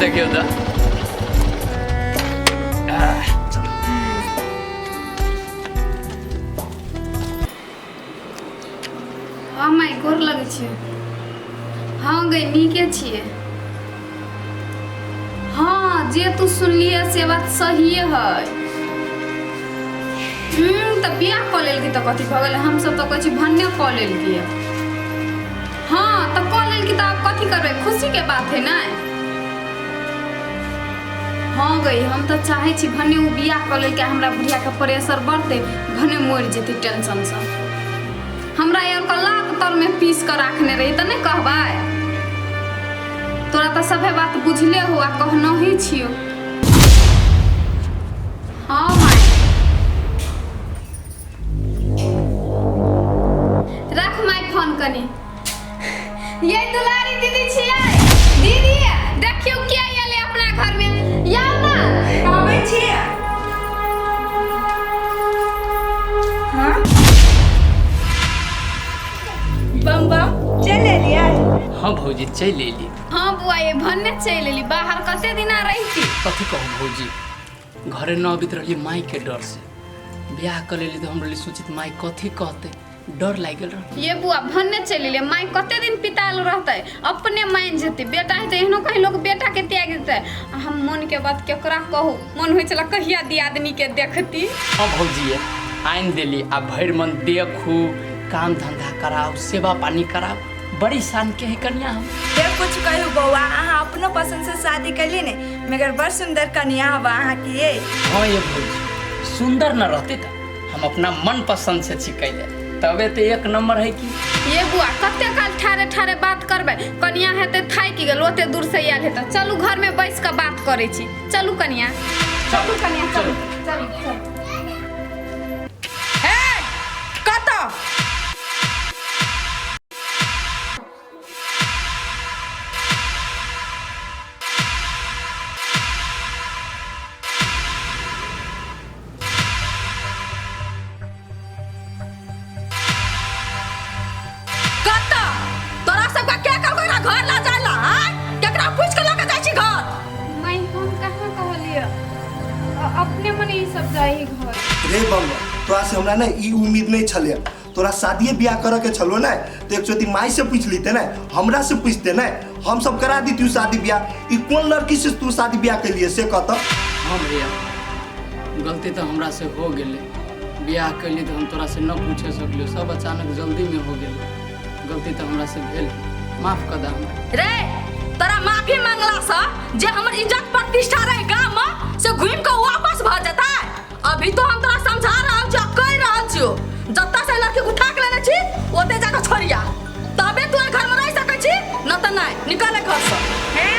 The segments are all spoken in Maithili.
देखियौ तऽ। चलू। हँ माय, गोर लगै छियै। हँ गै, नीके छियै। हँ, जे तू सुनलियै से बात सहिए है। तऽ बियाह कऽ लेलकै तऽ कथी भऽ गेलै? हमसब तऽ कहै छी भन्ने कऽ लेलकै। हँ, तऽ कऽ लेलकै तऽ आब कथी करबै? खुशीके बात है ने। हँ गई, हम तऽ चाहै छी भने ओ बियाह कऽ लेलकै, हमरा बुढ़ियाके प्रेशर बढ़तै, भने मरि जेतै टेंशनसँ। हमरा आरके लात तरमे पीस कऽ राखने रही तऽ नहि कहबै? तोरा तऽ सभे बात बुझले हो आ कहनो ही छियो। हँ माय, रख my phone कनी। ये दुलारी दीदी छियै। दीदी, देखियौ के एलै अपना घर में, आउ ना। आबै छियै। हाँ बम बम, चलि एलियै? हाँ भौजी, चलि एली। हाँ बुआ, ये भन्ने चलि एली। बाहर कते दिना रहिती? कथी कहू भौजी, घरे न अबैत रहली माई के डर से। बियाह कर लेली तऽ हम रहली सोचित माई कथी कहते, डर लागि गेल रहे। ये बुआ, भन्ने चलि एलियै। माय कते दिन पिताल रहतै? अपने मान जेतै। बेटा हेतै, एहनो कहीं लोक बेटा के त्याग देतै? आ हम मन के बात केकरा कहू? मन होइ छला कहिया दियादनी के देखती। हाँ भौजी, आनि देली आ भरि मन देखू, काम धंधा कराउ, सेवा पानी कराउ। बड़ी शान के है कनिया हम। जे कुछ कहू बौआ, अहाँ अपनो पसंद से शादी कैली ने, मगर बड़ सुंदर कनिया हवा अहाँ की ये। हाँ ये भौजी, सुंदर न रहते तऽ हम अपना मन पसंद से छी कैले, तबे तो एक नंबर है की। ये बुआ, कते काल ठारे ठारे बात करबै? कनिया हेतै थाकि गेल, ओते दूर से आयल हेतै। चलू, घर में बैस कऽ बात करै छी। चलू कनिया, चलू कनिया, चलू चलू चलू। ए कतऽ? कतऽ तोरा सबके के कहलको एकरा घर लऽ जाय ला? आँय, केकरा पूछि के लऽ के जाइ छी घर? माय, हम कहाँ कहलियै? अपने मने ई सब जाइ घर। रे बम, तोरा से हमरा ने ई उम्मीद नहीं छलै। तोरा शादिये बियाह करे के छलो ने तो एक चोटी माई से पूछ लेते ने, हमरा से पूछते ने, हम सब करा दी शादी बियाह। ई कोन लड़की से तू शादी बियाह के लिए से कहता? हाँ भैया, गलती तो हमरा से हो गेलै। बियाह कैली तो हम तोरा से न पूछे सकलियो, सब अचानक जल्दी में हो गेलै। गलती तो हमरा से भेल, माफ कर दा हमरा। रे, तोरा माफी मांगला से जे हमर इज्जत प्रतिष्ठा रहे गांव में से घूम के वापस भ जेतै? अभी तो हम तोरा समझा रहल छियो, कहि रहल छियो, जतऽ से लड़की उठा के लेने छी ओते जाके छोड़िया, तबे तू एहि घर में रह सकै छी, न तऽ नहि, निकल एहि घर से। हैं,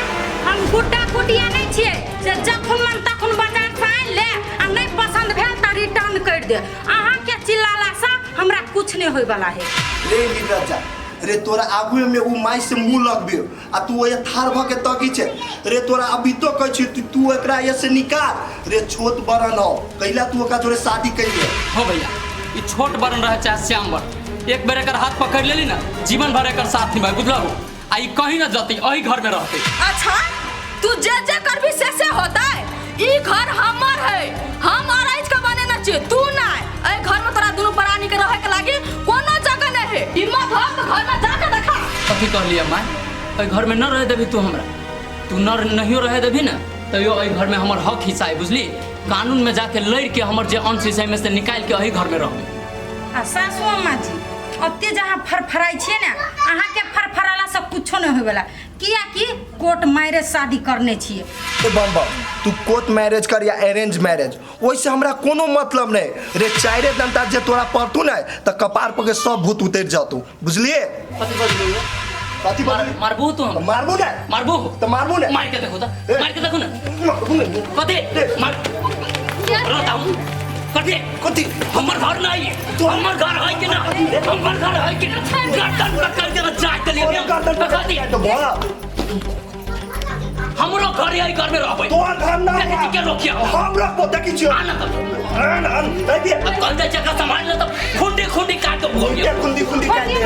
हम गुड्डा गुडिया नहि छियै जे जखन मन तखन बाजार से आनि ले आ नहि पसंद भेल तऽ रिटर्न करि दे। अहाँके चिल्लाला से हमरा कुछ नहि होय वाला है। रे निर्लज्जा रे, तोरा आगुए में उ माई से मुंह लगबे आ तू ओए थार भ के तकी छे। रे, तोरा अभी तो कहै छी, तू एकरा ये से निकाल। रे, छोट बरन हो, कैला तू ओकरा जोरे शादी कैले? हो भैया, ई छोट बरन रहे चाहे श्याम बरन, एक बेर एकर हाथ पकड़ लेली ना, जीवन भर एकर साथ निभाई, बुझलहो? आ ई कहीं न जतै, एही घर में रहतै। अच्छा, तू जे जे करबी से से होतै। ई घर हमर है, हम अराइज के बनेने छियै, तू नहि। एहि घर में तोरा दुनू प्राणी के रहे के लागी कोनो जगह नहीं है। हिम्मत हो तो घर में जाके देखा। कथी कहलियै माय? एहि घर में न रहे देबही तू हमरा? तू न नहियो रहे देबही ने तैयो एहि घर में हमर हक हिस्सा है, बुझली? कानून में जाके लड़ि के हमर जे अंश हिस्सा है में से निकालि के एहि घर में रहबै। आ सासू अम्मा जी, ओते जे अहाँ फरफराइ छियै ने, अहाँके फरफराला से कुछो नहि होयवला, कियाकि कोर्ट मैरिज शादी करने छियै। ए बम बम, तू कोर्ट मैरिज कर या अरेंज मैरिज, ओहिसे हमरा कोनो मतलब नहीं। रे, चारे दंता जे तोरा पड़तू ने तऽ कपार पर के सब भूत उतरि जतू, बुझलिए? कथी बजलू? कथी बजलू? मारबू तू हमरा? मारबू ने। मारबू? तऽ मारबू ने। मार के देखू तऽ, मार के देखू ने। मारबू ने। कथी मार रहता हूँ? कथी? कथी? हमर घर नहीं, हमर घर है कि ना? हमर घर है कि ना? गर्दन पकड़ के जाके के लिए। तोरे गर्दन पकड़ कथी? तो बोला। हमरो घर है, घर में रहबै। तोहर घर ना। देखै छी के रोकिया। हम रखबो, देखै छियो। आना तऽ। आन आन देखिए। अब कल जाइ छै संभाल ले तऽ खुंडी खुंडी काट के भोग। खुंडी खुंडी काट दे।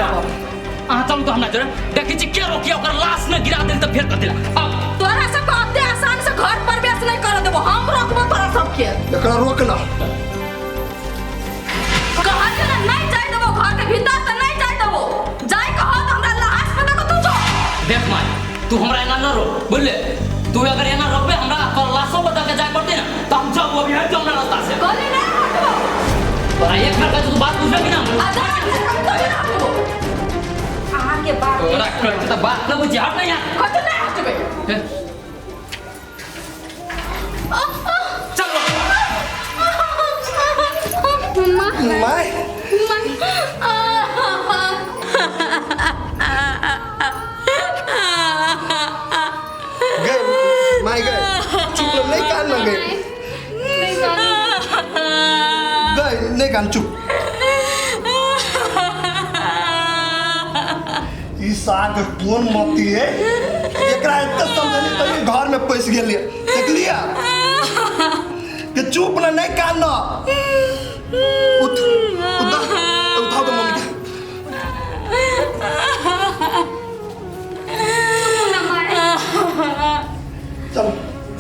अहाँ चलू तऽ हमरा जोरे, देखै छी के रोकिया। ओकर लाश न गिरा देल तऽ फेर कथी ला? आउ। तोरा सबके ओते रोके एकरा रोक ना कहलियो ना नहीं जाय देबो घर के भीतर त नहीं जाय देबो जाय कहो त हमरा लहास पे देखो तू जो देख माय तू हमरा एना न रोक बुझले तू अगर एना रोकबे हमरा पर लाशो बता के जाय पड़ते ना तो हम जाऊ अभी हट जाऊ हमरा रास्ता से कहली नहीं हटबो तोरा एक बार का तू बात बुझबे कि ना आ जा हम तो ना हटबो अहाँ के बात तोरा कर तो बात न बुझी हट ना यहाँ कथि नहीं हटबे हे। चल माँ माय गए माय गए चुप रह, नहीं कान ना गए नहीं कानू। गए नहीं कान चुप ई साग कोन मती है एकरा एते समझली तो ई घर में पैस गेलिए देखलिया कि चुप ना नहीं कान ना उठ उठा उठाओ तो मम्मी के ना माय चलो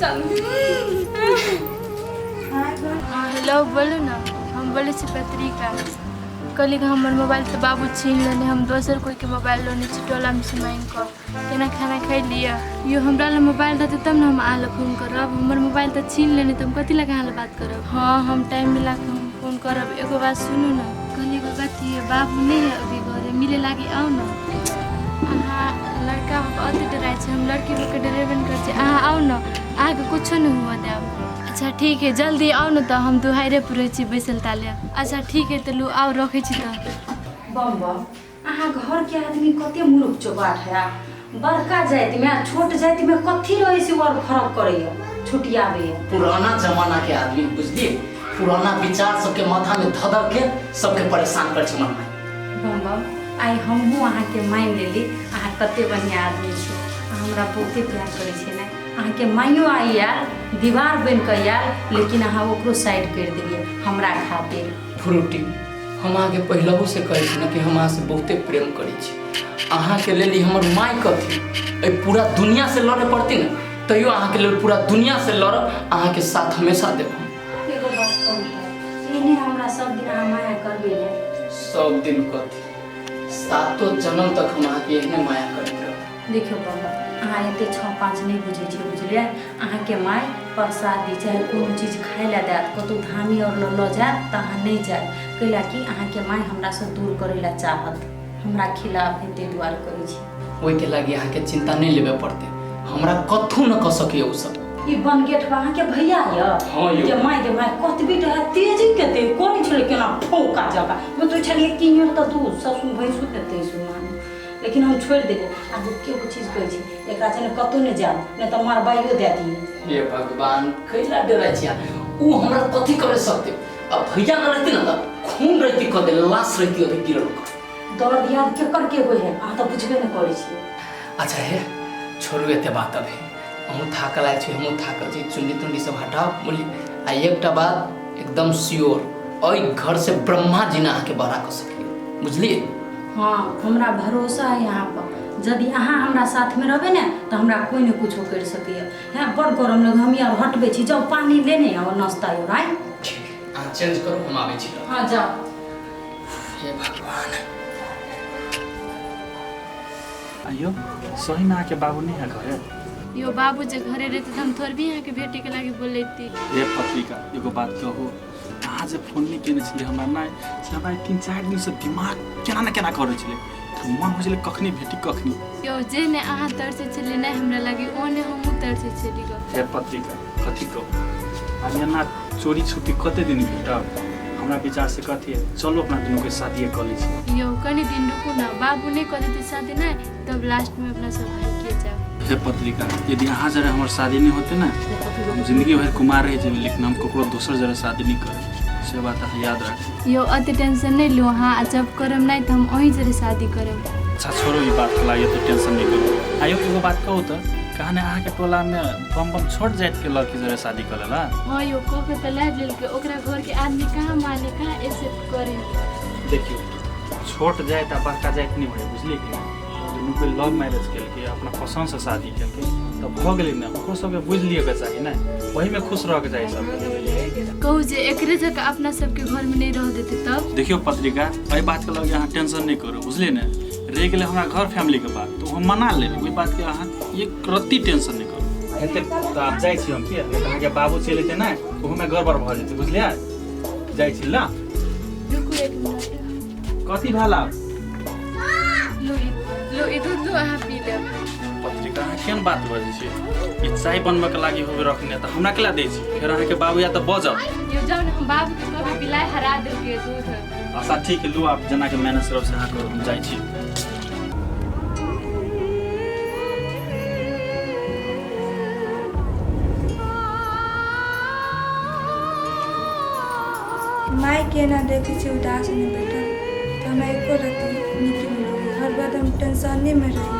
चल हेलो बोलू ना हम बोलै छी पत्रिका कहली कि हमर मोबाइल तऽ बाबू छीन लेने हम दोसर कोइके मोबाइल लेने छी टोलामे से माँगि कऽ केना खाना खैलियै यो हमरा लग मोबाइल रहतै तब ने हम अहाँ लग फोन करब हमर मोबाइल तऽ छीन लेने तऽ हम कथी लए अहाँ लग बात करब हाँ हम टाइम मिला कऽ हम फोन करब एगो बात सुनू ने कहली एगो कथी है बाबू नहि है अभी घरे मिले लागी आउ ने अहाँ लड़का अति डराइ छै हम लड़की होके डरेबे नहि करै छी अहाँ आउ ने अहाँके कुछो नहि हुअ देब अच्छा ठीक है जल्दी आउ ने तऽ हम दुहारे पर रहै छी बैसल ताले अच्छा ठीक है तऽ लू आउ रखै छी तऽ बम बम अहाँ घर के आदमी कते मुरुख चौबाट है बड़का जाति में आ छोट जाति में कथी रहे से और फर्क करैया छुटियाबैया पुराना जमाना के आदमी बुझलिए पुराना विचार सबके माथा में धधक के सबके परेशान कर छै मन में बम बम आइ हमहूँ अहाँके मानि लेली अहाँ कते बढ़िआँ आदमी छी अहाँ हमरा बहुते प्यार करै छी ने अहाँके माइयो आइ आयल दीवार बनि कऽ आयल लेकिन अहाँ ओकरो साइड करि देलियै हमरा खातिर फ्रूटी हम अहाँके पहिलहु से कहै छी ने कि हम अहाँसँ बहुते प्रेम करै छी अहाँके लेल ई हमर माय कथी एहि पूरा दुनिया से लड़े पड़तै ने तैयो अहाँके लेल पूरा दुनिया से लड़ब अहाँके साथ हमेशा देब हम। एगो बात कहू तऽ एहने हमरा सब दिन अहाँ माया करबै ने सब दिन कथी सातो जन्म तक हम अहाँके एहने माया करैत रहब देखियौ बाबा अहाँ एते छओ पाँच नहि बुझै छियै बुझलियै अहाँके माय प्रसादी चाहे कोनो चीज खाय लए देत कतहु धामी आओर लऽ लऽ जायत तऽ अहाँ नहि जायब कैला कि अहाँके माय हमरासँ दूर करै लए चाहत हमरा खिलाफ है ताहि दुआरे कहै छी ओहिके लागि अहाँके चिंता नहि लेबे पड़तै हमरा कथू न कऽ सकैए ओसभ ई बनगेट पर अहाँके भैया यऽ हाँ यौ। के माय के माय कतबी रहे तेजी के ते कोन छलै केना फौका जका हम तो छलियै किनियो तऽ दू ससुर भैंसुर ने तैसुर मानू लेकिन हम छोड़ि देलियै आ एगो चीज कहै छी एकरा छै ने कतहु नहि जायब नहि तऽ मारबाइयो दए दियै हे भगवान कैला डराइ छियै उ हमरा कथी करे सकते अब भैया न रहती ना तऽ खून रहती कऽ दे लाश रहती अभी गिरल ओकर। दर दियाद केकर के होइ है अहाँ तऽ बुझबे नहि करै छियै अच्छा हे छोड़ू एते बात अभी अहूँ थाकल आयल छी हमहूँ थाकल छी चुन्नी तुन्नी सब हटाउ बुझली आ एकटा बात एकदम श्योर एहि घर से ब्रह्मा जी ने अहाँके बड़ा कऽ सकिए बुझलियै हाँ हमरा भरोसा है यहाँ पर यदि अहाँ हमरा साथमे रहबै ने तऽ हमरा कोइ ने कुछो करि सकैए हँ बड़ गरम लग हम आर हटबै छी जाउ पानी लेने आउ नाश्ता आर आइ ठीक अहाँ चेंज करू हम आबै छी हाँ जाउ हे भगवान आइयो सही में अहाँके बाबू नहीं है घरे यो बाबू जे घरे रहते तऽ हम थोड़बी अहाँके भेटेके लागि बोलैती हे पत्रिका एगो बात कहू अहाँ जे फोन नहि केने छलियै हमरा नहि से हमरा 3-4 दिनसँ दिमाग केना ने केना करै छलै तऽ मन होइ छलै कखनी भेटी कखनी यो जे ने अहाँ तरसै छलियै नहि हमरा लागि ओने हमहूँ तरसै छलियै गऽ हे पत्रिका कथी कहू आब एना चोरी छुपी कते दिन भेटब हमरा विचार से कथी है चलो अपना दुनू के शादिये कऽ लै छी यो कनि दिन रुकू ना बाबू नहि कऽ देतै शादी नहि तब लास्टमे अपना सब भागिए जायब हे पत्रिका यदि अहाँ जरा हमर शादी नहीं होते ना हम जिंदगी भर कुमार रह जेबै लेकिन हम ककरो दोसर जरा शादी नहीं करब से बात अहाँ याद राखू यो अति टेंशन नहीं लू हाँ आ जब करब नहीं तो हम वहीं जरे शादी करब अच्छा छोड़ो ई बात के लागि तऽ टेंशन नहीं करू आइयो एगो बात कहू तऽ कहने अहाँके टोलामे बम बम छोट जातिके लड़की जरा शादी कऽ लेला हाँ यो कह के तऽ ला लेलकै ओकरा घर के आदमी कहाँ माने कहाँ एक्सेप्ट करे देखियौ छोट जाति आ बड़का जाति नहीं होइ बुझलियै कि नहि दुनू कोइ लव मैरिज केलकै अपना पसन्दसँ शादी केलकै तऽ भऽ गेलै ने, ओकरो सबके बुझि लिअके चाही ने, ओहीमे खुश रहऽके चाही सबके। कहू जे एकरे जकाँ अपना सबके घरमे नहि रह देतै तब? देखियौ पत्रिका, एहि बातके लऽ के अहाँ टेंशन नहि करू, बुझलियै ने? रहि गेलै हमरा घर फैमिलीके बात तऽ हम मना लेबै, ओहि बातके अहाँ एक रत्ती टेंशन नहि करू। हेतै तऽ आब जाइ छी हम, किया नहि तऽ अहाँके बाबू चलि एतै ने, ओहोमे गड़बड़ भऽ जेतै, बुझलियै? जाइ छी ने। रुकू एक मिनट। कथी भेल आब? लू लू ई दूध लू, अहाँ पी लेब। पत्रिका, अहाँ केहन बात बजै छी? ई चाय बनबऽके लागि होबे रखने, तऽ हमरा केला दै छी? फेर अहाँके बाबू या तऽ बजत। यौ जाउ ने, हम बाबूके कहबै बिलाइ हरा देलकै दूध। अच्छा ठीक है, लू आप जेनाके मैनेज करब से अहाँ करू, हम जाइ छी। माय के एना देखै छी उदास में बैठल तऽ हमरा एको रत्ती नीक नहि लगैए, हर बार हम टेंशनेमे रही।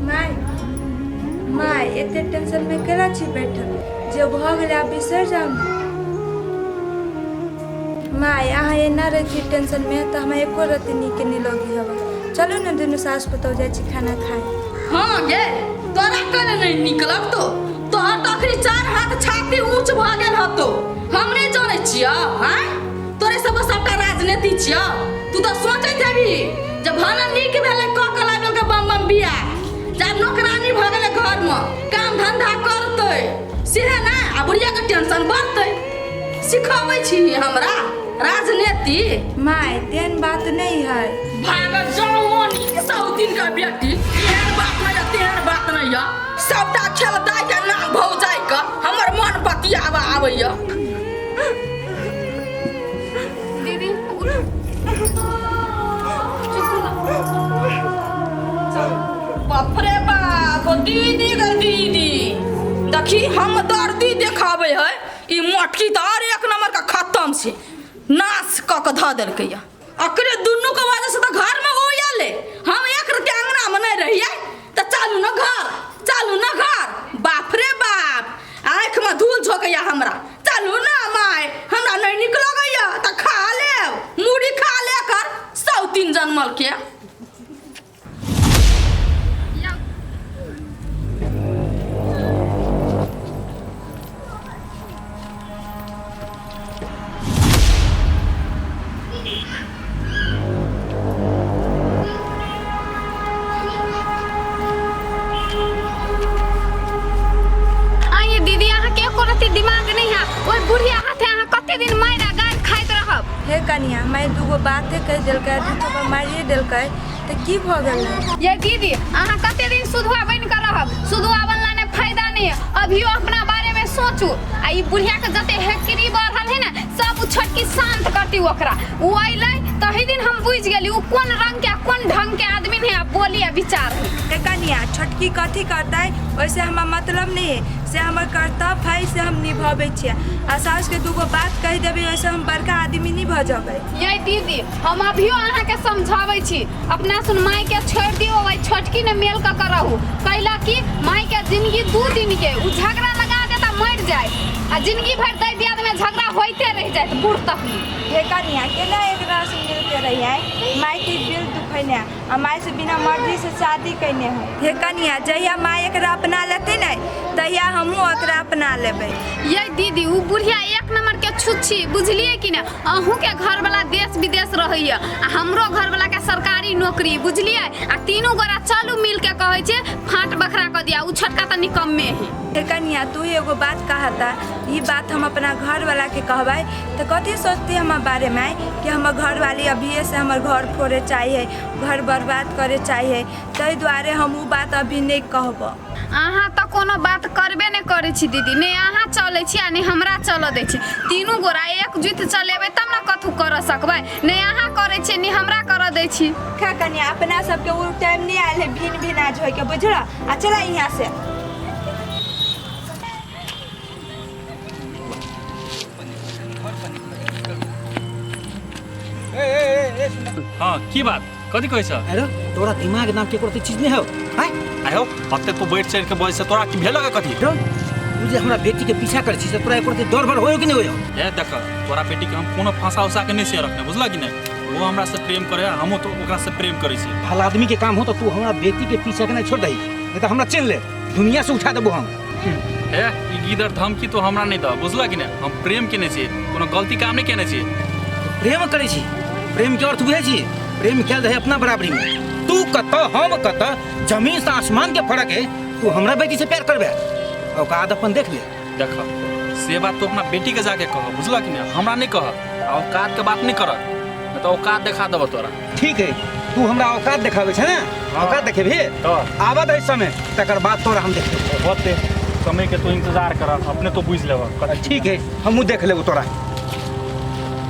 माय माय, एते टेंशनमे केना छी बैठल? जे भऽ गेलै आब बिसरि जाउ ने माय। अहाँ एना रहै छी टेंशनमे तऽ हमरा एको रत्ती नीक नहि लगै हवा। चलू ने, दुनू सास पुतहु जाइ छी खाना खाय। हाँ गे, तोरा कल नहीं नीक लगतो? तोहर तऽ अखनी चार हाथ छाती ऊंच भऽ गेल हतो। हम नहि जानै छियौ। आँय, तोरे सब सबटा राजनीति छियौ। तू तऽ सोचैत हेबी जे भन नीक भेलै कऽ के लागल के बम बम बियाह, जब नौकरानी भऽ गेलै घरमे काम धंधा करतै सेहे ने, आ बुढ़िया के टेंशन बढ़तै। सिखबै छी हमरा राजनीति? माय, तेहन बात नहि है। भागल जाओ नीक सौतीन का बेटी, एहन बात नहीं है तेहन बात नहीं है। सबटा खेल दाइ के नाम भौजाई के हमर मन बतियाबा आबैया। दीदी उठू, चुप ना। बाप रे बाप, दीदी गे दीदी, देखी हम दर्दी देखाबै है। ई मोटकी तऽ आर एक नंबर का खत्म छै, नाश कऽ के धऽ देलकै या। अकरे दुनू के वजह से तऽ घर में हो आले, हम एक रति अंगना में नहीं रहिए तऽ चालू न घर, चालू न घर। बाप रे बाप, आँख में धूल झोंकैया हमरा। चलू ना माय, हमरा नहीं नीक लगैया तऽ खा लेब, मूड़ी खा ले कर सौ तीन जनमल के। आइए दीदी, अहाँके एको रत्ती दिमाग नहीं है। ओहि बुढ़िया हाथे अहाँ कते दिन मारि आ गारि खाइत रहब? हे कनिया, माय दूगो बाते कहि देलकै, दू थप्पड़ मारिए देलकै तऽ की भऽ गेलै? ये दीदी, अहाँ कते दिन सुधुआ बनि कऽ रहब? सुधुआ बनला ने फायदा नहीं है। अभियो अपना बारे में सोचू। आ ई बुढ़िया के जते हेकरी बढ़ल है ने, सब उ छोटकी शांत करती ओकरा। उ अइलै तही दिन हम बुझि गेली उ कोन रंग के आ कोन ढंग के आदमी है, आ बोली आ विचार है। हे कनिया, छोटकी कथी करतै ओहिसँ हमरा मतलब नहि है, से हमर कर्तव्य है, से हम निभाबै छियै। आ सासुके दूगो बात कहि देबै ओहिसँ हम बड़का आदमी नहि भऽ जेबै। ये दीदी, हम अभियो अहाँके समझाबै छी, अपना सुन माय के छोड़ि दियौ, ओहि छोटकी ने मेल कऽ के रहू। कैला कि माय के जिंदगी 2 दिन के, उ झगड़ा लगा देता मरि जाय, आ जिंदगी भरि दै दियाद में झगड़ा होइते रहि जायत बूढ़ तक। हे कनिया, केना एकरा से मिलके रहियै? माय के दिल दुखैने आ माय से बिना मर्जी से शादी कैने है। हे कनिया, जहिया माय एकरा अपना लेतै ने तहिया हमहूँ ओकरा अपना लेबै। ये दीदी, उ बुढ़िया एक नंबर के छुच्छी, बुझलियै कि ने? अहूँ के घरवाला देश विदेश रहैया आ हमरो घरवाला के सरकारी नौकरी, बुझलियै? आ तीनू गोरा चलू मिल के कहै छै फाट बखरा कऽ दिया, उ छोटका तऽ निकम्मे है। हे कनिया, तू ही एगो बात कहता, ई बात हम अपना घरवाला के कहबै तऽ कथी सोचती हमर बारे में? कि हमर घरवाली अभिये से हमर घर फोड़े चाहिए, घर बर्बाद करे चाहिए, ताहि दुआरे हम उ बात अभी नहि कहब। अहाँ तऽ कोनो बात करबे नहि करै छी दीदी, ने अहाँ चलै छी आ ने हमरा चलऽ दै छी। तीनू गोरा एकजुट चलेबै तब ने कथू करऽ सकबै। ने अहाँ करै छियै, ने हमरा करऽ दै छी। खा कनिया, अपना सबके उ टाइम नहीं आयल है भिन भिन आज होइके, बुझल? आ चला यहाँ से। हाँ, की बात, कथी कहै छ? अरे तोरा दिमाग नाम के कोनो चीज नहीं हो हैं? आयो अते तू बैठ चढ़ के बजै छ, तोरा की भेल कथी? रौ, तू जे हमरा बेटी के पीछा कर छी से तोरा एको रत्ती डर भर होयो कि नहीं होयो? हे देख, तोरा बेटी के हम कोनो फंसा उसा के नहीं से रखने, बुझला कि नहीं? वो हमरा से प्रेम करे हमहूँ तो ओकरा से प्रेम करै छी। भला आदमी के काम हो तो तू हमरा बेटी के पीछा के नहीं छोड़ दही, नहीं तो हमरा चिन्ह ले, दुनिया से उठा देबो हम। हे ई गीदड़ धमकी तो हमरा नहीं दह, बुझल कि नहीं? हम प्रेम केने छी, कोनो गलती काम नहीं केने छी। प्रेम करै छी, प्रेम के अर्थ बुझै छी? प्रेम कयल रहे अपना बराबरी में, तू कत हम कत, जमीन से आसमान के फर्क है। तू हमरा बेटी से प्यार करबे, औकात अपन देख ले। देख से बात तो अपना बेटी के जाके कह, बुझल कि नहीं? हमरा नहीं कह, औकात के बात नहीं कर, नहीं तो औकात देखा देबो तोरा। ठीक है, तू हमरा औकात देखाबै छै ने, औकात देखेबही आबत है समय, तकर बाद तोरा हम देखेबो। होते समय के तो इंतजार कर, अपने तो बुझ लेबऽ। ठीक है, हमहूँ देख लेबो तोरा।